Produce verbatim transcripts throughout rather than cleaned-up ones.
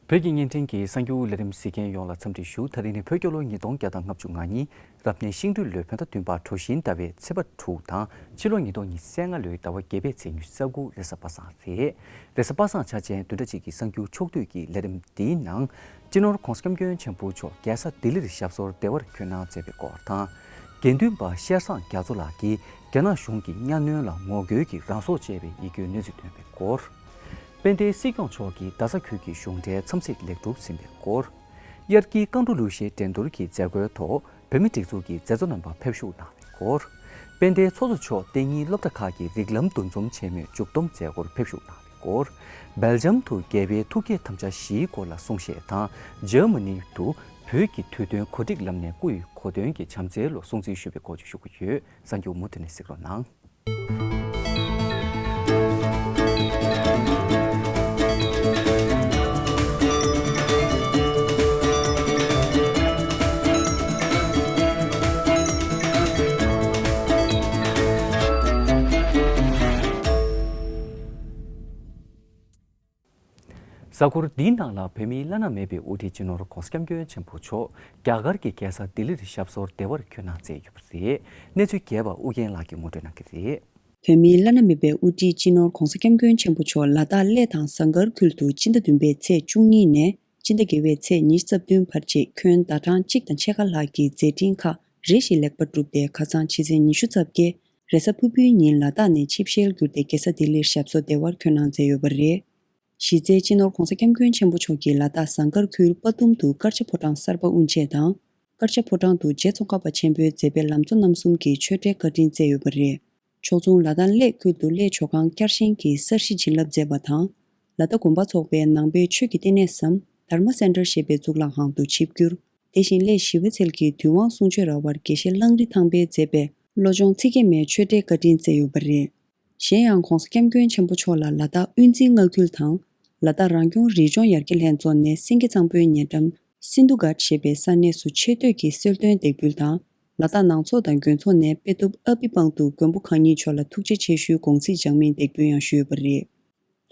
བོད་ཀྱི་བརྙན་འཕྲིན་གྱི་གསར་འགྱུར་ལས་རིམ་གཟིགས་མཁན་ཡོངས་ལ་འཚམས་འདྲི་ཞུ། ད་རིང་ནི་བོད་རྒྱལ་ལོ་ཉིས་སྟོང་བརྒྱ་དང་ལྔ་བཅུ་ང་གཉིས། རབ་གནས་ཤིང་སྦྲུལ་ལོའི་བོད་ཟླ་བདུན་པ་གྲོ་བཞིན་ཟླ་བའི་ཚེས་པ་དྲུག་དང་། ཕྱི་ལོ་ཉིས་སྟོང་ཉི་ཤུ་རྩ་ལྔ་ལོའི་ཟླ་བ་བརྒྱད་པའི་ཚེས་ཉི་ཤུ་རྩ་དགུ་རེས་གཟའ་པ་སངས་རེད། རེས་གཟའ་པ་སངས་འཆར་ཅན་བདུན་ཕྲག་གཅིག་གི་གསར་འགྱུར་ཕྱོགས་བསྡུས་ཀྱི་ལས་རིམ་འདིའི་ནང་། སྤྱི་ནོར་༧གོང་ས་༧སྐྱབས་མགོན་ཆེན་པོ་མཆོག་རྒྱལ་ས་ལྡི་ལིར་ཞབས་སོར་བདེ་བར་འཁོད་གནང་མཛད་པའི་སྐོར་དང་། དགེ་འདུན་པ་ཤེར་བཟང་རྒྱ་མཚོ་ལགས་ཀྱིས་རྒྱ་ནག་གཞུང་གི་གཉའ་གནོན་ལ་ངོ་རྒོལ་གྱིས་རང་སྲོག་བཅད་པའི་ཡིད་སྐྱོའི་གནས་ཚུལ་ཐོན་པའི་སྐོར། དཔལ་ལྡན་སྲིད་སྐྱོང་མཆོག་གིས་རྡ་ས་ཁུལ་གྱི་གཞུང་འབྲེལ་འཚམས་གཟིགས་ལེགས་གྲུབ་ཟིན་པའི་སྐོར། དབྱར་དགུན་རྐང་བྲོ་གླུ་གཞས་འགྲན་བསྡུར་གྱི་མཛད་སྒོའི་ཐོག་བོད་མི་སྒྲིག་འཛུགས་ཀྱི་མཛད་གཙོ་རྣམ་པ་ཕེབས་ཞུགས་གནང་བའི་སྐོར། དཔལ་ལྡན་ཚོགས་གཙོ་མཆོག་གཏན་ཉིན་སློབ་གྲྭ་ཁག་གི་རིགས་ལམ་འདུ་འཛོམས་ཆེན་མོའི་མཇུག་སྡོམ་མཛད་སྒོར་ཕེབས་ཞུགས་གནང་བའི་སྐོར། སྦེལ་ཇམ་དུ་རྒྱལ་བའི་ཐུགས་བསྐྱེད་དམ་བཅའ་བཞིའི་སྐོར་ལ་གསུང་བཤད་དང་། འཇར་མ་ནི་དུ་བོད་ཀྱི་དུས་སྟོན་གོ་སྒྲིག་ལམ་ནས་སྐུ་ཡི་གོ་སྟོན་གྱི་བྱམས་བརྩེའི་ལོ་སྲུང་བརྩི་ཞུ་བའི་སྐོར་བཅས་ཞུ་གི་ཡོད། གསར་འགྱུར་མུ་མཐུད་ནས་གཟིགས་རོགས་གནང་། གཟའ་འཁོར་འདིའི་ནང་ལ་བོད་མིའི་བླ་ན་མེད་པའི་དབུ་ཁྲིད་སྤྱི་ནོར་༧གོང་ས་༧སྐྱབས་མགོན་ཆེན་པོ་མཆོག་རྒྱ་གར་གྱི་རྒྱལ་ས་ལྡི་ལིར་ཞབས་སོར་བདེ་བར་འཁོད་གནང་མཛད་ཡོད་པ་རེད། གནས་ཚུལ་རྒྱས་པ་ཨུ་རྒྱན་ལགས་ཀྱིས་ངོ་སྤྲོད་གནང་གི་རེད། བོད་མིའི་བླ་ན་མེད་པའི་དབུ་ཁྲིད་སྤྱི་ནོར་༧གོང་ས་༧སྐྱབས་མགོན་ཆེན་པོ་མཆོག་ལ་དྭགས་གླེ་དང་ཟངས་དཀར་ཁུལ་དུ་སྤྱི་ཟླ་བདུན་པའི་ཚེས་བཅུ་གཉིས་ནས་སྤྱི་ཟླ་བརྒྱད་པའི་ཚེས་ཉི་ཤུ་རྩ་བདུན་བར་བཅས་ཁྱོན་ཟླ་གྲངས་གཅིག་དང་ཕྱེད་ཀ་ལྷག་གི་མཛད་འཕྲིན་ཁག་རེ་ཞིག་ལེགས་པར་གྲུབ་སྟེ། ཁ་སང་ཕྱི་ཚེས་ཉི་ཤུ་རྩ་བརྒྱད་རེས་གཟའ་ཕུར་བུའི་ཉིན་ལ་དྭགས་ནས་ཆིབས་ཞལ་བསྒྱུར་ཏེ་རྒྱལ་ས་ལྡི་ལིར་ཞབས་སོར་བདེ་བར་འཁོད་གནང་མཛད་ཡོད་པ་རེད། གཞི་རྩའི་སྤྱི་ནོར་༧གོང་ས་༧སྐྱབས་མགོན་ཆེན་པོ་མཆོག་གིས་ལ་དྭགས་ཟངས་དཀར་ཁུལ་དཔའ་གཏུམ་དུ་དཀར་ཆ་ཕོ་བྲང་གསར་པ་དབུ་འབྱེད་དང་། དཀར་ཆ་ཕོ་བྲང་དུ་རྗེ་ཙོང་ཁ་པ་ཆེན་པོའི་མཛད་པའི་ལམ་གཙོ་རྣམ་གསུམ་གྱི་ཆོས་འབྲེལ་བཀའ་དྲིན་སྩལ་ཡོད་པ་རེད། ཕྱོགས་མཚུངས་ལ་དྭགས་གླེ་ཁུལ་དུ་གླེ་ཇོ་ཁང་བསྐྱར་བཞེངས་ཀྱི་གསར་བཞེངས་བྱིན་རླབས་མཛད་པ་དང་། ལ་དྭགས་དགོན་པ་ཚོགས་པའི་ནང་པའི་ཆོས་ཀྱི་ལྟེ་གནས་སམ་དྷརྨ་སེན་ཊར་ཞེས་པའི་གཙུག་ལག་ཁང་དུ་ཆིབས་བསྒྱུར། དེ་བཞིན་གླེ་ཞི་བ་འཚལ་གྱི་དུས་དབང་གསུང་ཆོས་ར་བར་དགེ་བཤེས་གླང་རི་ཐང་པའི་མཛད་པའི་བློ་སྦྱོང་ཚིག་བརྒྱད་མའི་ཆོས་འབྲེལ་བཀའ་དྲིན་སྩལ་ཡོད་པ་རེད། གཞན་ཡང་༧གོང་ས་༧སྐྱབས་མགོན་ཆེན་པོ་མཆོག་ལ་ལ་དྭགས་དབུས་འཛིན་མངའ་ཁུལ་དང་། ལ་དྭགས་རང་སྐྱོང་རི་ལྗོངས་ཡར་རྒྱས་ལྷན་ཚོགས་ནས་སེང་གེ་གཙང་པོའི་ཉེ་འགྲམ་སིན་དྷུ་གྷཊ་ཞེས་པའི་ས་གནས་སུ་ཆེ་བསྟོད་ཀྱི་གསོལ་སྟོན་འདེགས་འབུལ་དང་། ལ་དྭགས་ནང་ཚོགས་དང་དགོན་ཚོགས་ནས་དཔེ་ཐུབ་ཨ་པི་པང་དུ་མགོན་པོ་གང་ཉིད་མཆོག་ལ་ཐུགས་རྗེ་ཆེ་ཞུའི་དགོངས་ཚིག་བཅངས་མིན་འདེགས་འབུལ་ཡང་ཞུས་ཡོད་པ་རེད།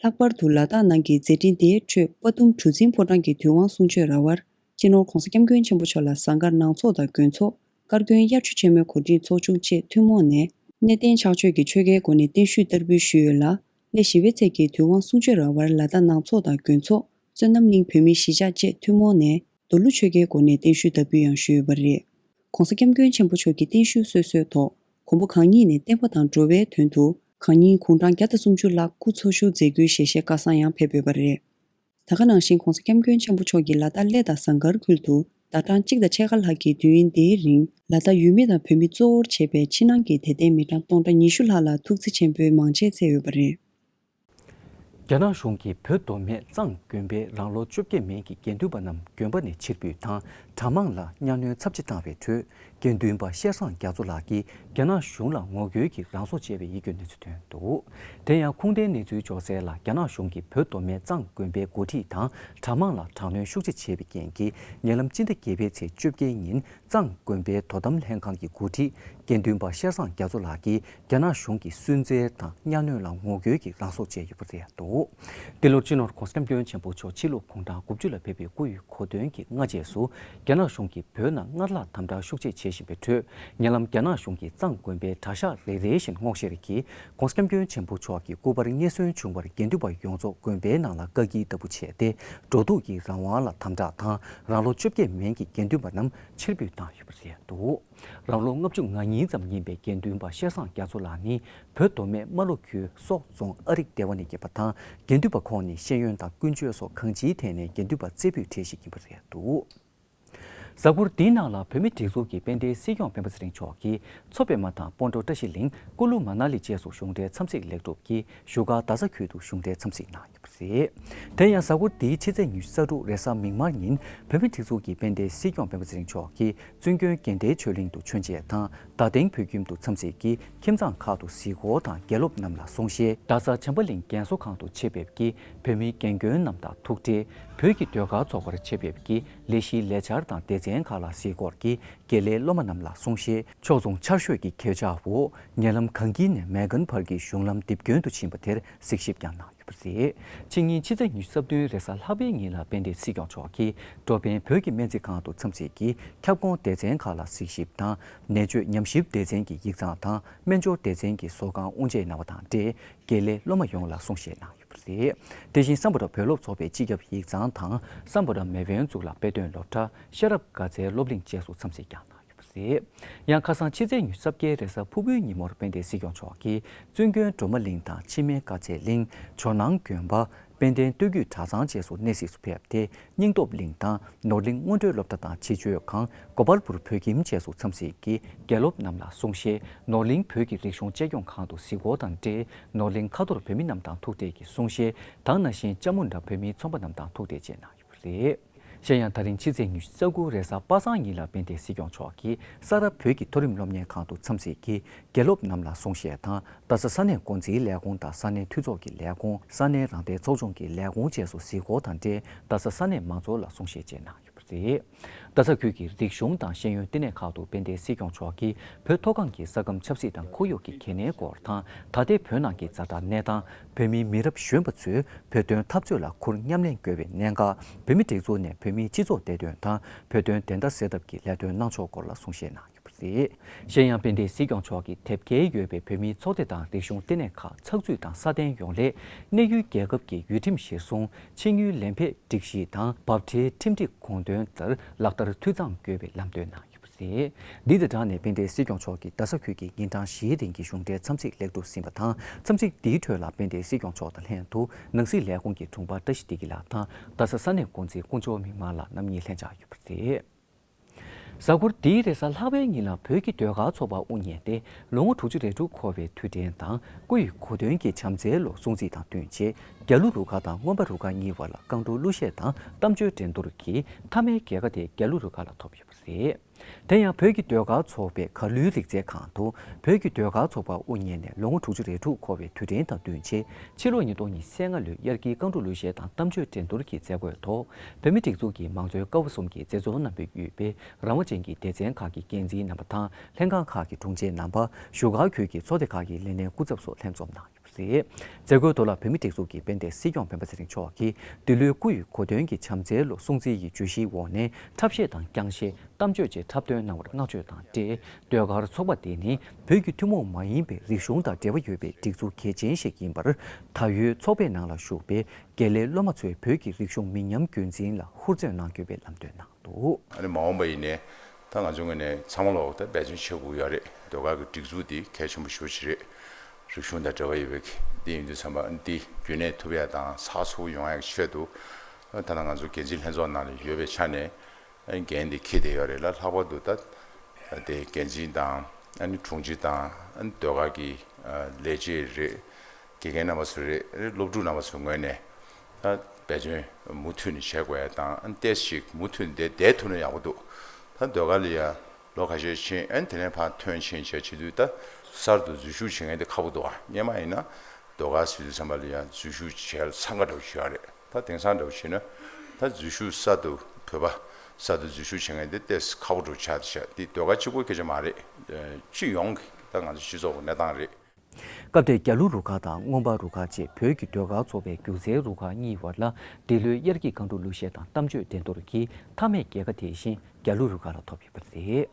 ལྷག་པར་དུ་ལ་དྭགས་ནང་གི་མཛད་འཕྲིན་དེའི་ཁྲོད་དཔའ་གཏུམ་གྲུ་འཛིན་ཕོ་བྲང་གི་དུས་དབང་གསུང་ཆོས་ར་བར་སྤྱི་ནོར་༧གོང་ས་༧སྐྱབས་མགོན་ཆེན་པོ་མཆོག་ལ་ཟངས་དཀར་ནང་ཚོགས་དང་དགོན་ཚོགས་དཀར་མགོན་དབྱར་ཆོས་ཆེན་མོའི་གོ་སྒྲིག་ཚོགས་ཆུང་བཅས་ཐུན་མོང་ནས་གནས་བརྟན་ཕྱག་མཆོད་ཀྱི་ཆོ་གའི་སྒོ་ནས་བརྟན་བཞུགས་བསྟར་འབུལ་ཞུས་ཡོད་ལ། གླེ་ཞི་བའི་ཚལ་གྱི་དུས་དབང་གསུང་ཆོས་ར་བར་ལ་དྭགས་ནང་ཚོགས་དང་དགོན་ཚོགས་བསོད་ནམས་གླིང་བོད་མིའི་གཞིས་ཆགས་བཅས་ཐུན་མོང་ནས་མདོ་གླུ་ཆོ་གའི་སྒོ་ནས་བརྟན་བཞུགས་བསྟར་འབུལ་ཡང་ཞུས་ཡོད་པ་རེད། ༸གོང་ས་༸སྐྱབས་མགོན་ཆེན་པོ་མཆོག་གི་བརྟན་བཞུགས་གསོལ་གསོལ་ཐོག་མགོན་པོ་གང་ཉིད་ནས་བསྟན་པ་དང་འགྲོ་བའི་དོན་དུ་གང་ཉིད་དགུང་གྲངས་བརྒྱ་དང་སུམ་ཅུ་ལྷག་སྐུ་འཚོ་བཞུགས་མཛད་རྒྱུའི་ཞལ་བཞེས་བཀའ་གསང་ཡང་ཕེབས་ཡོད་པ་རེད། ད་ག་ནང་བཞིན་༸གོང་ས་༸སྐྱབས་མགོན་ཆེན་པོ་མཆོག་གིས་ལ་དྭགས་གླེ་དང་ཟངས་དཀར་ཁུལ་དུ་ཟླ་གྲངས་གཅིག་དང་ཕྱེད་ཀ་ལྷག་གི་དུས་ཡུན་འདིའི་རིང་ལ་དྭགས་ཡུལ་མི་དང་བོད་མི་གཙོ་བོར་བྱས་པའི་ཕྱི་ནང་གི་དད་ལྡན་མི་གྲངས་སྟོང་ཕྲག་ཉི་ཤུ་ལྷག་ལ་ཐུགས་བརྩེ་ཆེན་པོས་མང་ཆེ་བསྩལ་ཡོད་པ་རེད། རྒྱ་ནག་གཞུང་གིས་བོད་མདོ་སྨད་གཙང་དགོན་པའི་རང་ལོ་བཅོ་བརྒྱད་མན་གྱི་དགེ་འདུན་པ་རྣམས་དགོན་པ་ནས་ཕྱིར་འབུད་དང་གྲྭ་མང་ལ་གཉའ་གནོན་ཚབས་ཆེ་བཏང་བའི་ཁྲོད། དགེ་འདུན་པ་ཤེར་བཟང་རྒྱ་མཚོ་ལགས་ཀྱིས་རྒྱ་ནག་གཞུང་ལ་ངོ་རྒོལ་གྱིས་རང་སྲོག་བཅད་པའི་ཡིད་སྐྱོའི་གནས་ཚུལ་ཐོན་འདུག་དེ་ཡང་ཁུངས་ལྡན་གནས་ཚུལ་འབྱོར་གསལ་ལ། རྒྱ་ནག་གཞུང་གིས་བོད་མདོ་སྨད་གཙང་དགོན་པའི་འགོ་ཁྲིད་དང་གྲྭ་མང་ལ་དྲག་གནོན་ཤུགས་ཆེ་བྱས་པའི་རྐྱེན་གྱིས། ཉེ་ལམ་སྤྱི་ཟླ་བརྒྱད་པའི་ཚེས་བཅོ་བརྒྱད་ཉིན། གཙང་དགོན་པའི་དོ་དམ་ལྷན་ཁང་གི་འགོ་ཁྲིད་དགེ་འདུན་པ་ཤེར་བཟང་རྒྱ་མཚོ་ལགས་ཀྱིས་རྒྱ་ནག་གཞུང་གི་སུན་གཙེར་དང་གཉའ་གནོན་ལ་ངོ་རྒོལ་གྱིས་རང་སྲོག་བཅད་ཡོད་པ་རེད་འདུག་འདི་ལོར་སྤྱི་ནོར་༸གོང་ས་༸སྐྱབས་མགོན་ཆེན་པོ་མཆོག་ཕྱི་ལོ་དགུང་གྲངས་དགུ་བཅུ་ལ་ཕེབས་པའི་སྐུ་ཡི་གོ་སྟོན་གྱི་སྔ་རྗེས་སུ། རྒྱ་ནག་གཞུང་གིས་བོད་ནང་སྔར་ལྷག་དམ་དྲག་ཤུགས་ཆེ་བྱེད་བཞིན་པའི་ཁྲོད། ཉེ་ལམ་རྒྱ་ནག་གཞུང་གིས་གཙང་དགོན་པའི་གྲྭ་ཤག་རེ་རེ་བཞིན་སྔོག་བཤེར་གྱིས། ༸གོང་ས་༸སྐྱབས་མགོན་ཆེན་པོ་མཆོག་གི་སྐུ་པར་རྙེད་སོན་བྱུང་བར་དགེ་འདུན་པ་ཡོངས་རྫོགས་དགོན་པའི་ནང་ལ་བཀག་སྐྱིལ་ལྟ་བུ་བྱས་ཏེ། འགྲོ་འདུག་གི་རང་དབང་ལ་དམ་དྲག་དང་། རང་ལོ་བཅོ་བརྒྱད་མན་གྱི་དགེ་འདུན་པ་རྣམས་ཕྱིར་འབུད་བཏང་ཡོད་པ་རེད་འདུག་རང་ལོ་ལྔ་བཅུ་ང་གཉིས་ཙམ་ཡིན་པའི་དགེ་འདུན་པ་ཤེར་བཟང་རྒྱ་མཚོ་ལགས་ནི། བོད་མདོ་སྨད་རྨ་ལྷོ་ཁུལ་སོག་རྫོང་ཨ་རིག་སྡེ་བ་ནས་སྐྱེས་པ་དང་། དགེ་འདུན་པ་ཁོང་ནི་ཤེས་ཡོན་དང་ཀུན་སྤྱོད་སོགས་གང་ཅིའི་ཐད་ནས་དགེ་འདུན་པ་རྩེ་ཕུད་གྲས་ཤིག་ཡིན་པ་རེད་འདུག་གཟའ་འཁོར་འདིའི་ནང་ལ་བོད་མི་སྒྲིག་འཛུགས་ཀྱི་དཔལ་ལྡན་སྲིད་སྐྱོང་སྤེན་པ་ཚེ་རིང་མཆོག་གིས་མཚོ་པདྨ་དང་སྤོན་གྲོང་བཀྲ་ཤིས་གླིང་། ཀུ་ལུ་མ་ན་ལི་བཅས་སུ་གཞུང་འབྲེལ་འཚམས་གཟིགས་ལེགས་གྲུབ་ཀྱིས་བཞུགས་སྒར་རྡ་ས་ཁུལ་དུ་གཞུང་འབྲེལ་འཚམས་གཟིགས་གནང་ཡོད་པ་རེད། དེ་ཡང་གཟའ་འཁོར་འདིའི་ཕྱི་ཚེས་ཉི་ཤུ་རྩ་དྲུག་རེས་གཟའ་མིག་དམར་ཉིན་བོད་མི་སྒྲིག་འཛུགས་ཀྱི་དཔལ་ལྡན་སྲིད་སྐྱོང་སྤེན་པ་ཚེ་རིང་མཆོག་གིས་བཙུན་དགོན་དགེ་ལྡན་ཆོས་གླིང་དུ་མཆོད་མཇལ་དང་། རྡ་སྟེང་བོད་ཁྱིམ་དུ་འཚམས་གཟིགས་ཀྱིས་ཁྱིམ་ཚང་ཁག་ཏུ་གཟིགས་སྐོར་དང་། དགེ་སློབ་རྣམས་ལ་གསུང་བཤད། རྡ་ས་བྱམས་པ་གླིང་རྒན་གསོ་ཁང་དུ་ཆེད་ཕེབས་ཀྱིས་བོད་མིའི་རྒན་རྒོན་རྣམས་དང་ཐུག་འཕྲད། བོད་ཀྱི་ཟློས་གར་ཚོགས་པར་ཆེད་ཕེབས་ཀྱིས་ལས་གཞིའི་ལས་འཆར་དང་སྡེ་ཚན་ཁག་ལ་གཟིགས་སྐོར་གྱིས་དགེ་ལས་སློབ་མ་རྣམས་ལ་གསུང་བཤད། ཕྱོགས་མཚུངས་ཆར་ཞོད་ཀྱི་གོད་ཆག་འོག་ཉེ་ལམ་གངས་སྐྱིད་ནས་མེག་གྷན་བར་གྱི་གཞུང་ལམ་རྡིབ་སྐྱོན་དུ་ཕྱིན་པ་དེར་གཟིགས་ཞིབ་ཀྱང་གནང་ཡོད་པ། པ་རེད། ཕྱི་ཉིན་ཕྱི་ཚེས་ཉི་ཤུ་རྩ་བདུན་རེས་གཟའ་ལྷག་པའི་ཉིན་ལ་དཔལ་ལྡན་སྲིད་སྐྱོང་མཆོག་གིས་འགྲོ་ཕན་བོད་ཀྱི་སྨན་རྩིས་ཁང་དུ་འཚམས་གཟིགས་ཀྱིས་ཁྱབ་ཁོངས་སྡེ་ཚན་ཁག་ལ་གཟིགས་ཞིབ་དང་ནད་བཅོས་ཉམས་ཞིབ་སྡེ་ཚན་གྱི་ཡིག་ཚང་དང་སྨན་སྦྱོར་སྡེ་ཚན་གྱི་བཟོ་ཁང་དབུ་འབྱེད་གནང་བ་དང་འབྲེལ་དགེ་ལས་སློབ་མ་ཡོངས་ལ་གསུང་བཤད་གནང་ཡོད་པ་རེད། དེ་བཞིན་སམ་བྷོ་ཊ་བོད་སློབ་ཚོགས་པའི་སྤྱི་ཁྱབ་ཡིག་ཚང་དང་སམ་བྷོ་ཊ་མེས་དབོན་གཙུག་ལག་དཔེ་སྟོན་སློབ་གྲྭ་ཤེས་རབ་དགའ་ཚལ་སློབ་གླིང་བཅས་སུ་འཚམས་གཟིགས་ཀྱང་གནང་ཡོད་པ་རེད། ཡང་ཁ་སང་ཕྱི་ཚེས་ཉི་ཤུ་རྩ་བརྒྱད་རེས་གཟའ་ཕུར་བུའི་ཉིན་མོར་དཔལ་ལྡན་སྲིད་སྐྱོང་མཆོག་གིས་བཙུན་དགོན་སྒྲོལ་མ་གླིང་དང་འཆི་མེད་དཀར་ཆའི་གླིང་ཇོ་ནང་དགོན་པ་དཔལ་ལྡན་སྟོད་བརྒྱུད་གྲྭ་ཚང་བཅས་སུ་གནས་གཟིགས་སུ་ཕེབས་ཏེ། སྙིང་སྟོབས་གླིང་དང་ནོར་གླིང་སྔོན་འགྲོའི་སློབ་གྲྭ་དང་ཕྱི་སྤྱོད་ཁང་གོ་པལ་པུར་བོད་ཁྱིམ་བཅས་སུ་འཚམས་གཟིགས་ཀྱིས་དགེ་སློབ་རྣམས་ལ་གསུང་བཤད། ནོར་གླིང་བོད་ཀྱི་རིག་གཞུང་གཅེས་སྐྱོང་ཁང་དུ་གཟིགས་སྐོར་དང་འབྲེལ་ནོར་གླིང་ཁ་ཐོར་བོད་མི་རྣམས་དང་ཐུག་འཕྲད་ཀྱིས་གསུང་བཤད་དང་ནང་བཞིན་ལྕམ་མོ་འདྲ་བོད་མིའི་ཚོང་པ་རྣམས་དང་ཐུག་འཕྲད་བཅས་གནང་ཡོད་པ་རེད། གཞན་ཡང་ད་རིང་ཕྱི་ཚེས་ཉི་ཤུ་རྩ་དགུ་རེས་གཟའ་པ་སངས་ཉིན་ལ་དཔལ་ལྡན་སྲིད་སྐྱོང་མཆོག་གིས་ས་རཱ་བོད་ཀྱི་མཐོ་རིམ་སློབ་གཉེར་ཁང་དུ་འཚམས་གཟིགས་ཀྱིས་དགེ་སློབ་རྣམས་ལ་གསུང་བཤད་དང་རྡ་ས་ས་གནས་འགོ་འཛིན་ལས་ཁུངས་དང་ས་གནས་འཐུས་ཚོགས་ཀྱི་ལས་ཁུངས་ས་གནས་རང་བདེན་ཚོགས་ཆུང་གི་ལས་ཁུངས་བཅས་སུ་གཟིགས་སྐོར་དང་འབྲེལ་རྡ་ས་ས་གནས་མང་ཚོགས་ལ་གསུང་བཤད་བཅས་གནང་ཡོད་པ་རེད། རྡ་ས་ཁུལ་གྱི་རིག་གཞུང་དང་ཤེས་ཡོན་བསྟི་གནས་ཁག་ཏུ་དཔལ་ལྡན་སྲིད་སྐྱོང་མཆོག་གིས་བོད་མཐོ་སྒང་གི་ས་ཁམས་ཆབ་སྲིད་དང་ཁོར་ཡུག་གི་གལ་གནད་སྐོར་དང་ད་ལྟའི་བོད་ནང་གི་ཛ་དྲག་གནས་སྟངས། བོད་མིའི་མི་རབས་གཞོན་པ་ཚོས་བོད་དོན་འཐབ་རྩོད་ལ་ཁུར་མཉམ་ལེན་དགོས་པའི་གནད་འགག་བོད་མི་སྒྲིག་འཛུགས་ནས་བོད་མིའི་སྤྱི་ཚོགས་བདེ་དོན་དང་བོད་དོན་བདེན་མཐའ་གསལ་ཐབས་ཀྱི་ལས་དོན་གནང་ཕྱོགས་སྐོར་ལ་གསུང་བཤད་གནང་ཡོད་པ་རེད། གཞན་ཡང་དཔལ་ལྡན་སྲིད་སྐྱོང་མཆོག་གིས་དེབ་སྐྱེལ་ཡོད་པའི་བོད་མིའི་ཚོགས་སྡེ་དང་རིག་གཞུང་ལྟེ་གནས་ཁག་ཚགས་ཚུད་དང་སྲ་བརྟན་ཡོང་སླད་གནས་ཡུལ་རྒྱལ་ཁབ་ཀྱི་ཡུལ་ཁྲིམས་གཞིར་བཟུང་ཕྱི་དངུལ་ལེན་ཕེབས་སྒྲིག་གཞི་དང་འབབ་ཁྲལ་ཁྲིམས་སྒྲིག་དགོངས་དོན་ལྟར་ལག་བསྟར་འཐུས་ཚང་དགོས་པའི་ལམ་སྟོན་གནང་ཡོད་པ་རེད། འདི་དང་སྦྲགས་ནས་དཔལ་ལྡན་སྲིད་སྐྱོང་མཆོག་གིས་རྡ་ས་ཁུལ་གྱི་ཉིན་གྲངས་བཞིའི་རིང་གི་གཞུང་འབྲེལ་འཚམས་གཟིགས་ལེགས་གྲུབ་ཟིན་པ་དང་། འཚམས་གཟིགས་འདིའི་ཁྲོད་ལ་དཔལ་ལྡན་སྲིད་སྐྱོང་མཆོག་དང་ལྷན་དུ་ནང་སྲིད་ལས་ཁུངས་ཀྱི་དྲུང་འཕར་བཀྲ་ཤིས་བདེ་སྐྱིད་ལགས་དང་རྡ་ས་ས་གནས་འགོ་འཛིན་དཀོན་མཆོག་མིག་དམར་ལགས་རྣམ་གཉིས་ལྷན་བཅར་ཡོད་པ་རེད། གཟའ་འཁོར་འདིའི་རེས་གཟའ་ལྷག་པའི་ཉིན་ལ་བོད་ཀྱི་ཟློས་གར་ཚོགས་པ་དབུ་བརྙེས་ཏེ་ལོ་ངོ་དྲུག་ཅུ་རེ་དྲུག་འཁོར་བའི་དུས་དྲན་དང་སྐུ་ཡི་གོ་སྟོན་གྱི་བྱམས་བརྩེའི་ལོ་སྲུང་བརྩི་དང་བསྟུན་ཆེད་རྒྱ་ལོ་རུ་ཁག་དང་མངོན་པ་རུ་ཁག་གཉིས་བར་ལ་རྐང་བྲོ་གླུ་གཞས་དང་གཏམ་བརྗོད་འགྲན་བསྡུར་གྱི་མཐའ་མའི་རྒྱལ་ཁ་དེ་རྒྱ་ལོ་རུ་ཁག་ལ་ཐོབ་ཡོད་པ་རེད། དེ་ཡང་བོད་ཀྱི་ཟློས་གར་ཚོགས་པའི་གར་གླུའི་རིག་རྩལ་ཁང་དུ་བོད་ཀྱི་ཟློས་གར་ཚོགས་པ་དབུ་བརྙེས་ནས་ལོ་ངོ་དྲུག་ཅུ་རེ་དྲུག་འཁོར་བའི་དུས་དྲན་དང་བསྟུན་ཆེད་ཕྱི་ལོ་ཉིས་སྟོང་ཉི་ཤུ་རྩ་ལྔ་ལོའི་དབྱར་སྐྱིད་རྐང་བྲོ་གླུ་གཞས་དང་གཏམ་བརྗོད་འགྲན་བསྡུར་གྱི་མཛད་སྒོའི་ཐོག་བོད་མིའི་སྒྲིག་འཛུགས་ཀྱི་མང་གཙོའི་ཀ་བ་གསུམ་གྱི་མཛད་གཙོ་རྣམ་པས་དབུས་པའི་རང་དབང་ཅན་གྱི་སྡེ་ཚན་ཁག་གི་འགན་འཛིན་རྣམ་པ་དང་ལྷན་ཁང་ཁག་གི་དྲུང་ཆེ་རྣམ་པ། བཞུགས་སྒར་ཁུལ་གྱི་ཚོགས་སྡེ་ཁག་གི་ལས་སྣེ་སྐུ་ཚབ་སོགས་ལྷན་འཛོམས་གནང་ཡོད་པ་རེད། མཛད་སྒོའི་ཐོག་ལ་བོད་མིའི་སྒྲིག་འཛུགས་ཀྱི་དཔལ་ལྡན་སྲིད་སྐྱོང་སྤེན་པ་ཚེ་རིང་མཆོག་གིས་འདི་ལོའི་སྐུ་ཡི་གོ་སྟོན་གྱི་བྱམས་བརྩེའི་ལོ་སྲུང་བརྩི་ཡི་བརྗོད་གཞིའི་འོག་ནས་འཁྲབ་གཞས་དང་རྐྱང་གཞས། གཏམ་བརྗོད་བཅས་འཁྲབ་སྟོན་གནང་བར་བསྔགས་བརྗོད་དང་འབྲེལ། ཟློས་གར་ཚོགས་པ་དེ་ནི་བོད་ཀྱི་ཐུན་མོང་མ་ཡིན་པའི་རིག་གཞུང་དང་འབྲེལ་བ་ཡོད་པའི་སྒྲིག་འཛུགས་གལ་ཆེན་ཞིག་ཡིན་པར། ད་ཡོད་ཚོགས་པའི་ནང་ལ་ཞུགས་པའི་དགེ་ལས་སློབ་མ་ཚོས་བོད་ཀྱི་རིག་གཞུང་མི་ཉམས་རྒྱུན་འཛིན་ལ་ཧུར་བརྩོན་གནང་དགོས་པའི་ལམ་སྟོན་གནང་འདུག། ཨ་ནི་མ་འོངས་པ་ཡིན་ནའི་ད་ང་ཚོའི་ངོས་ནས་ཚང་མ་ལོག་ད་འབད་བརྩོན་བྱེད་དགོས་ཡོད་རེད། ཟློས་གར་གྱི་སྒྲིག་འཛུགས་འདི་གལ་ཆེན་པོ་ཞེ་པོ་ཅིག་རེད། རིག་གཞུང་དང་འབྲེལ་བ་ཡོད་པའི་འདི་ཡིན་དུས་ཙམ་པ་འདི་རྒྱུན་གནས་ཐུབ་ཡ་དང་ཚགས་ཚུད་ཡོང་ཡ་གི་ཆེད་དུ། ད་ལྟ་ང་ཚོ་འགན་འཛིན་ལྷན་ཚོགས་ནང་ལ་ཡོད་པའི་ཆ་ནས། ཨ་ནི་འགན་དེ་འཁྱེར་བསྡད་ཡོད་རེད་ལ། ལྷག་པར་དུ་ད་དེ་འགན་འཛིན་དང་ཨ་ནི་དྲུང་ཆེ་དང་ཨ་ནི་ཟློས་གར་གྱི་ཨ་ལས་བྱེད་རེད། དགེ་རྒན་རྣམ་པ་ཚོ་རེད། ཨ་ནི་སློབ་ཕྲུག་རྣམ་པ་ཚོའི་ངོས་ནས་ད་འབད་བརྩོན་མུ་མཐུད་ནས་བྱེད་དགོས་ཡ་དང་། ཨ་ནི་ཏོག་ཙམ་མུ་མཐུད་ནས་བསྡད་བསྡད་ཐུབ་ན་ཡག་པོ་འདུག། ད་ཟློས་གར་ལ་ཡ་ལོ་ཁ་ཤས་ཕྱིན། ཨ་ནི་དེ་ནས་ཕར་ཐོན་ཕྱིན་བྱས་བྱེད་དུས་ད་གསར་དུ་འཛུལ་ཞུགས་བྱེད་མཁན་དེ་ཁག་པོ་འདུག་ཨ། སྔོན་མ་ཡིན་ན་ཟློས་གར་ཟེར་དུས་ཙམ་པ་ལ་ཡ་འཛུལ་ཞུགས་བྱེད་ཡ་ལ་འཚང་ཁ་འདྲ་པོ་ཞིག་ཡོད་རེད། ད་དེང་སང་འདྲ་པོ་བྱས་ན་ད་འཛུལ་ཞུགས་གསར་དུ་བོད་པ་གསར་དུ་འཛུལ་ཞུགས་བྱེད་མཁན་དེ་ཏོག་ཙམ་ཁག་པོ་འདྲ་པོ་ཆགས་བསྡད་ཤག། འདི་ཟློས་གར་གཅིག་པོ་སྐད་ཆ་མ་རེད། སྤྱི་ཡོངས་ཀྱི་ད་ང་ཚོ་སྤྱི་ཚོགས་ཀྱི་གནས་སྟངས་རེད། སྐབས་དེར་རྒྱ་ལོ་རུ་ཁག་དང་མངོན་པ་རུ་ཁག་བཅས་བོད་ཀྱི་ཟློས་གར་ཚོགས་པའི་སྒྱུ་རྩལ་རུ་ཁག་གཉིས་བར་ལ་འདི་ལོའི་དབྱར་སྐྱིད་རྐང་བྲོ་གླུ་གཞས་དང་གཏམ་བརྗོད་འགྲན་བསྡུར་གྱི་མཐའ་མའི་རྒྱལ་ཁ་དེ་བཞིན་རྒྱ་ལོ་རུ་ཁག་ལ་ཐོབ་ཡོད་པ་རེད།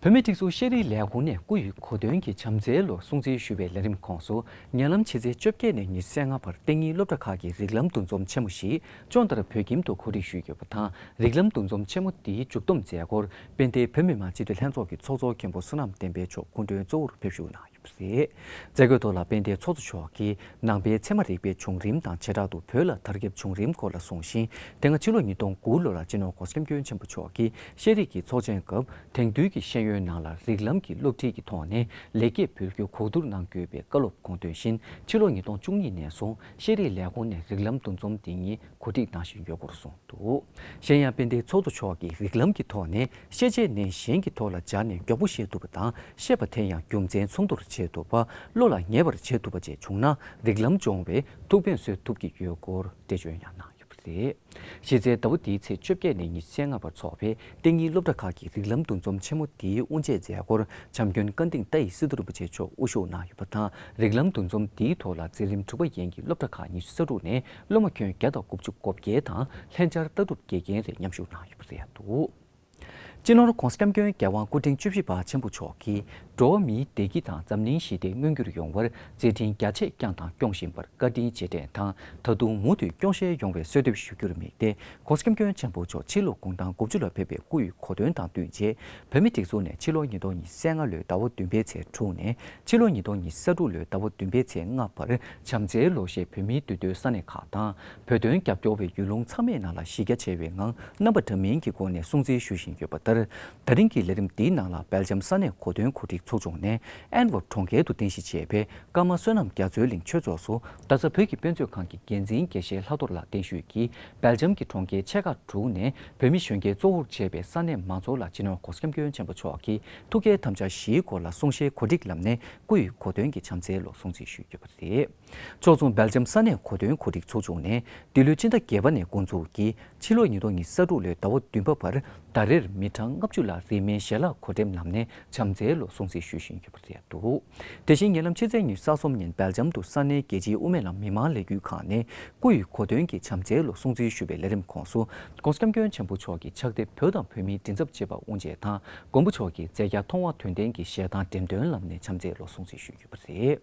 བོད་མིའི་སྒྲིག་འཛུགས་ཤེས་རིག་ལས་ཁུངས་ནས་སྐུ་ཡི་གོ་སྟོན་གྱི་བྱམས་བརྩེའི་ལོ་སྲུང་བརྩི་ཞུ་བའི་ལས་རིམ་ཁོངས་སུ། ཉེ་ལམ་ཕྱི་ཚེས་བཅོ་བརྒྱད་ནས་ཉི་ཤུ་རྩ་ལྔ་བར་གཏན་ཉིན་སློབ་གྲྭ་ཁག་གི་རིགས་ལམ་འདུ་འཛོམས་ཆེན་མོ་ཞིག་ཅོན་ཏར་བོད་ཁྱིམ་དུ་གོ་སྒྲིག་ཞུས་ཡོད་པ་དང་། རིགས་ལམ་འདུ་འཛོམས་ཆེན་མོ་འདིའི་མཇུག་བསྡོམས་མཛད་སྒོར་དཔལ་ལྡན་བོད་མི་མང་སྤྱི་འཐུས་ལྷན་ཚོགས་ཀྱི་ཚོགས་གཙོ་མཁན་པོ་བསོད་ནམས་བསྟན་འཕེལ་མཆོག་སྐུ་མགྲོན་གཙོ་བོར་ཕེབས་བཞུགས་གནང་ཡོད་པ་རེད། མཛད་སྒོའི་ཐོག་ལ་དཔལ་ལྡན་ཚོགས་གཙོ་མཆོག་གིས་ནང་པའི་ཚད་མ་རིག་པའི་བྱུང་རིམ་དང་བྱེ་བྲག་ཏུ་བོད་ལ་དར་ཁྱབ་བྱུང་རིམ་སྐོར་ལ་གསུངས་ཤིང་། དེ་སྔ་ཕྱི་ལོ་ཉིས་སྟོང་དགུ་ལོ་ལ་སྤྱི་ནོར་གོང་ས་སྐྱབས་མགོན་ཆེན་པོ་མཆོག་གིས་ཤེས་རིག་གི་ཚོགས་ཆེན་སྐབས་དེང་དུས་ཀྱི་ཤེས་ཡོན་ནང་ལ་རིགས་ལམ་གྱི་སློབ་ཁྲིད་ཀྱི་ཐོག་ནས་ལེགས་སྐྱེས་འབུལ་རྒྱུ་གོ་བསྡུར་གནང་དགོས་པའི་བཀའ་སློབ་དགོངས་དོན་བཞིན། ཕྱི་ལོ་ཉིས་སྟོང་བཅུ་གཉིས་ནས་བཟུང་ཤེས་རིག་ལས་ཁུངས་ནས་རིགས་ལམ་འདུ་འཛོམས་འདི་ཉིད་གོ་སྒྲིག་གནང་བཞིན་ཡོད་སྐོར་གསུངས་འདུག། གཞན་ཡང་དཔལ་ལྡན་ཚོགས་གཙོ་མཆོག་གིས་རིགས་ལམ་གྱི་ཐོག་ནས་ཤེས་བྱའི་ནང་གཞན་གྱི་ཐོག་ལ་སྦྱར་ནས་མགྱོགས་པོ་ཤེས་ཐུབ་པ་དང་། ཤེས་པ་དེ་ཡང་རྒྱུ་མཚན་མཚུངས་ཐོག་བྱེད་ཐུབ་པ། བློ་ལ་ངེས་པར་བྱེད་ཐུབ་པ་བཅས་བྱུང་ན་རིགས་ལམ་སྦྱོང་བའི་ཐུགས་ཕན་གསོས་ཐུབ་ཀྱི་ཡོད་སྐོར་འགྲེལ་བརྗོད་ཡང་གནང་ཡོད་པ་ པ་རེད། གཞི་རྩའི་ཟླ་བ་འདིའི་ཚེས་བཅོ་བརྒྱད་ནས་ཉི་ཤུ་རྩ་ལྔ་བར་འཚོགས་པའི་གཏན་ཉིན་སློབ་གྲྭ་ཁག་གི་རིགས་ལམ་འདུ་འཛོམས་ཆེན་མོ་འདིའི་དབུ་འབྱེད་མཛད་སྒོར་བྱམས་མགོན་ཀ་འདིང་ཏཱའི་སི་ཏུ་རིན་པོ་ཆེ་མཆོག་དབུ་བཞུགས་གནང་ཡོད་པ་དང་། རིགས་ལམ་འདུ་འཛོམས་འདིའི་ཐོག་ལ་འཛིན་རིམ་དྲུག་པ་ཡན་གྱི་སློབ་གྲྭ་ཁག་ཉི་ཤུ་རྩ་དྲུག་ནས་སློབ་མ་ཁྱོན་བརྒྱ་དང་དགུ་བཅུ་གོ་བརྒྱད་དང་། ལྷན་བཅར་ལྟ་གྲུབ་དགེ་རྒན་རེ་མཉམ་ཞུགས་གནང་ཡོད་པ་རེད་འདུག། སྤྱི་ནོར་༸གོང་ས་༸སྐྱབས་མགོན་རྒྱལ་དབང་སྐུ་ཕྲེང་བཅུ་བཞི་པ་ཆེན་པོ་མཆོག་གིས་འགྲོ་བ་མིའི་བདེ་སྐྱིད་དང་འཛམ་གླིང་ཞི་བདེ་མངོན་འགྱུར་ཡོང་བར་མཛད་འཕྲིན་རྒྱ་ཆེ་བསྐྱངས་དང་སྐྱོང་བཞིན་པར་བཀའ་དྲིན་རྗེས་དྲན་དང་། ད་དུང་མུ་མཐུད་སྐྱོང་གཞི་ཡོང་བའི་གསོལ་འདེབས་ཞུ་རྒྱུར་དམིགས་ཏེ། ༸གོང་ས་༸སྐྱབས་མགོན་ཆེན་པོ་མཆོག་ཕྱི་ལོ་གུང་སྟོང་དགུ་བཅུ་ལ་ཕེབས་པའི་སྐུ་ཡི་གོ་སྟོན་དང་བསྟུན་བྱས། བོད་མིའི་སྒྲིག་འཛུགས་ནས་ཕྱི་ལོ་ཉིས་སྟོང་ཉི་ཤུ་རྩ་ལྔ་ལོའི་ཟླ་བ་བདུན་པའི་ཚེས་དྲུག་ནས་ཕྱི་ལོ་ཉིས་སྟོང་ཉི་ཤུ་རྩ་དྲུག་ལོའི་ཟླ་བ་བདུན་པའི་ཚེས་ལྔ་བར་བྱམས་བརྩེའི་ལོ་ཞེས་བོད་མིའི་འདུས་སྡོད་ས་གནས་ཁག་དང་། བོད་དོན་རྒྱབ་སྐྱོར་བའི་ཡུལ་ལུང་ཚང་མའི་ནང་ལ་གཞི་རྒྱ་ཆེ་བའི་ངང་རྣམ་པ་འདྲ་མིན་གྱི་སྒོ་ནས་སྲུང་བརྩི་ཞུ་བཞིན་ཡོད་པ་ལྟར། ད་རིང་གི་ལས་རིམ་འདིའི་ནང་ལ་སྦེལ་ཇམ་ས་གནས་གོ་སྟོན་གོ་སྒྲིག་ཚོགས་ཆུང་ནས་ཨན་ཝར་གྲོང་ཁྱེར་དུ་རྟེན་གཞི་བྱས་པའི་ཀརྨ་བསོད་ནམས་རྒྱ་མཚོའི་གླིང་ཆོས་ཚོགས་སུ། རྡ་ས་བོད་ཀྱི་དཔེ་མཛོད་ཁང་གི་འགན་འཛིན་དགེ་བཤེས་ལྷག་རྡོར་ལགས་གདན་ཞུས་ཀྱིས། སྦེལ་ཇམ་གྱི་གྲོང་ཁྱེར་ཆེ་ཁག་དྲུག་ནས་བོད་མི་གཞོན་སྐྱེས་གཙོ་བོར་བྱས་པའི་ས་གནས་མང་ཚོགས་ལ་སྤྱི་ནོར་༸གོང་ས་༸སྐྱབས་མགོན་ཆེན་པོ་མཆོག་གིས་ཐུགས་བསྐྱེད་དམ་བཅའ་བཞིའི་སྐོར་ལ་གསུང་བཤད་གོ་སྒྲིག་ལམ་ནས་སྐུ་ཡི་གོ་སྟོན་གྱི་བྱམས་བརྩེའི་ལོ་སྲུང་བརྩི་ཞུས་ཡོད་པ་རེད། ཕྱོགས་མཚུངས་སྦེལ་ཇམ་ས་གནས་གོ་སྟོན་གོ་སྒྲིག་ཚོགས་ཆུང་ནས་འདི་ལོའི་སྤྱི་ཟླ་བརྒྱད་པ་ནས་འགོ་འཛུགས་ཀྱིས་ཕྱི་ལོ་ཉིས་སྟོང་ཉི་ཤུ་རྩ་དྲུག་ལོའི་ཟླ་བ་བདུན་པ་བར་ཟླ་རེར་མི་གྲངས་ལྔ་བཅུ་ལ་རིན་མེད་ཞལ་ལག་གོ་སྒྲིག་ལམ་ནས་བྱམས་བརྩེའི་ལོ་སྲུང་བརྩི་ཞུ་བཞིན་ཡོད་པ་རེད་འདུག། དེ་བཞིན་ཉེ་ལམ་ཕྱི་ཚེས་ཉི་ཤུ་རྩ་གསུམ་ཉིན་སྦེལ་ཇམ་དུ་ས་གནས་རྒྱལ་སྤྱིའི་དབུ་མའི་ལམ་མི་མང་ལས་འགུལ་ཁང་ནས་སྐུ་ཡི་གོ་སྟོན་གྱི་བྱམས་བརྩེའི་ལོ་སྲུང་བརྩི་ཞུ་བའི་ལས་རིམ་ཁོངས་སུ། ༸གོང་ས་༸སྐྱབས་མགོན་ཆེན་པོ་མཆོག་གི་ཕྱག་དེབ་བོད་དང་བོད་མིའི་མགྲིན་ཚབ་ཅེས་པ་དབུ་འབྱེད་དང་། མགོན་པོ་མཆོག་གི་མཛད་བརྒྱ་མཐོང་བ་དོན་ལྡན་གྱི་ཞལ་ཐང་འགྲེམས་སྟོན་ལམ་ནས་བྱམས་བརྩེའི་ལོ་སྲུང་བརྩི་ཞུས་ཡོད་པ་རེད།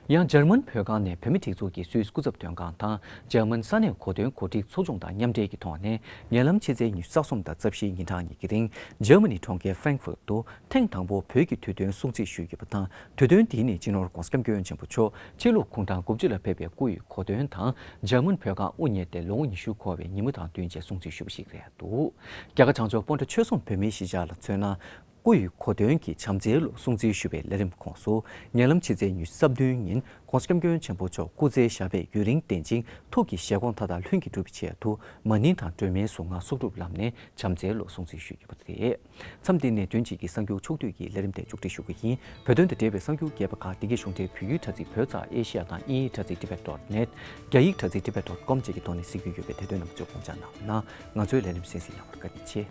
ཡང་འཇར་མན་བོད་ཁང་ནས་བོད་མི་སྒྲིག་འཛུགས་ཀྱི་སུད་སི་སྐུ་ཚབ་དོན་ཁང་དང་འཇར་མན་ས་གནས་གོ་སྟོན་གོ་སྒྲིག་ཚོགས་ཆུང་དང་མཉམ་འབྲེལ་གྱི་ཐོག་ནས། ཉེ་ལམ་ཕྱི་ཚེས་ཉི་ཤུ་རྩ་གསུམ་དང་རྩ་བཞིའི་ཉིན་གྲངས་གཉིས་ཀྱི་རིང་། འཇར་མ་ནི་གྲོང་ཁྱེར་ཧྥེང་ཧྥུར་ཊུ་དུ་ཐེངས་དང་པོ་བོད་ཀྱི་དུས་སྟོན་སྲུང་བརྩི་ཞུས་ཡོད་པ་དང་། དུས་སྟོན་འདིའི་ནང་སྤྱི་ནོར་༸གོང་ས་༸སྐྱབས་མགོན་ཆེན་པོ་མཆོག་ཕྱི་ལོ་གུང་གྲངས་དགུ་བཅུ་ལ་ཕེབས་པའི་སྐུ་ཡི་གོ་སྟོན་དང་། འཇར་མན་བོད་ཁང་དབུ་བརྙེས་ཏེ་ལོ་ངོ་ཉི་ཤུ་འཁོར་བའི་ཉིན་མོ་དང་བསྟུན་བྱས་སྲུང་བརྩི་ཞུས་པ་ཞིག་རེད་འདུག། རྒྱ་གར་བྱང་ཕྱོགས་སྤོན་ཊ་ཆོལ་གསུམ་བོད་མིའི་གཞིས་ཆགས་ལ་མཚོན་ན། སྐུ་ཡི་གོ་སྟོན་གྱི་བྱམས་བརྩེའི་ལོ་སྲུང་བརྩི་ཞུ་བའི་ལས་རིམ་ཁོངས་སུ། ཉེ་ལམ་ཕྱི་ཚེས་ཉི་ཤུ་རྩ་བདུན་ཉིན་༸གོང་ས་༸སྐྱབས་མགོན་ཆེན་པོ་མཆོག་སྐུ་ཚེ་ཞབས་པད་ཡུན་རིང་བརྟན་ཅིང་ཐུགས་ཀྱི་བཞེད་དགོངས་མཐའ་དག་ལྷུན་གྱིས་གྲུབ་པའི་ཆེད་དུ། མ་ཎི་དང་སྒྲོལ་མའི་གཟུངས་སྔགས་གསོག་སྒྲུབ་ལམ་ནས་བྱམས་བརྩེའི་ལོ་སྲུང་བརྩི་ཞུས་ཡོད་པ་རེད། མཚམས་འདི་ནས་དོན་གཅིག་གི་གསར་འགྱུར་ཕྱོགས་བསྡུས་ཀྱི་ལས་རིམ་དེ་མཇུག་སྒྲིལ་ཞུ་གི་ཡིན། བོད་དོན་དང་འབྲེལ་བའི་གསར་འགྱུར་རྒྱས་པ་ཁག་འདི་གའི་གཞུང་འབྲེལ་བོད་ཡིག་དྲ་ཚིགས་བོད་ཙ་ཨེ་ཤི་ཡ་དང་དབྱིན་ཡིག་དྲ་ཚིགས་tibet dot net། རྒྱ་ཡིག་དྲ་ཚིགས་tibet dot com་བཅས་ཀྱི་ཐོག་ནས་གཟིགས་རྒྱུ་ཡོད་པས་དེ་དོན་རྣམས་ཚོས་དགོངས་འཇགས་གནང་རོགས་གནང་། ང་ཚོའི་ལས་རིམ་གསན་གཟིགས་གནང་བར་བཀའ་དྲིན་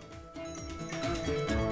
ཆེ།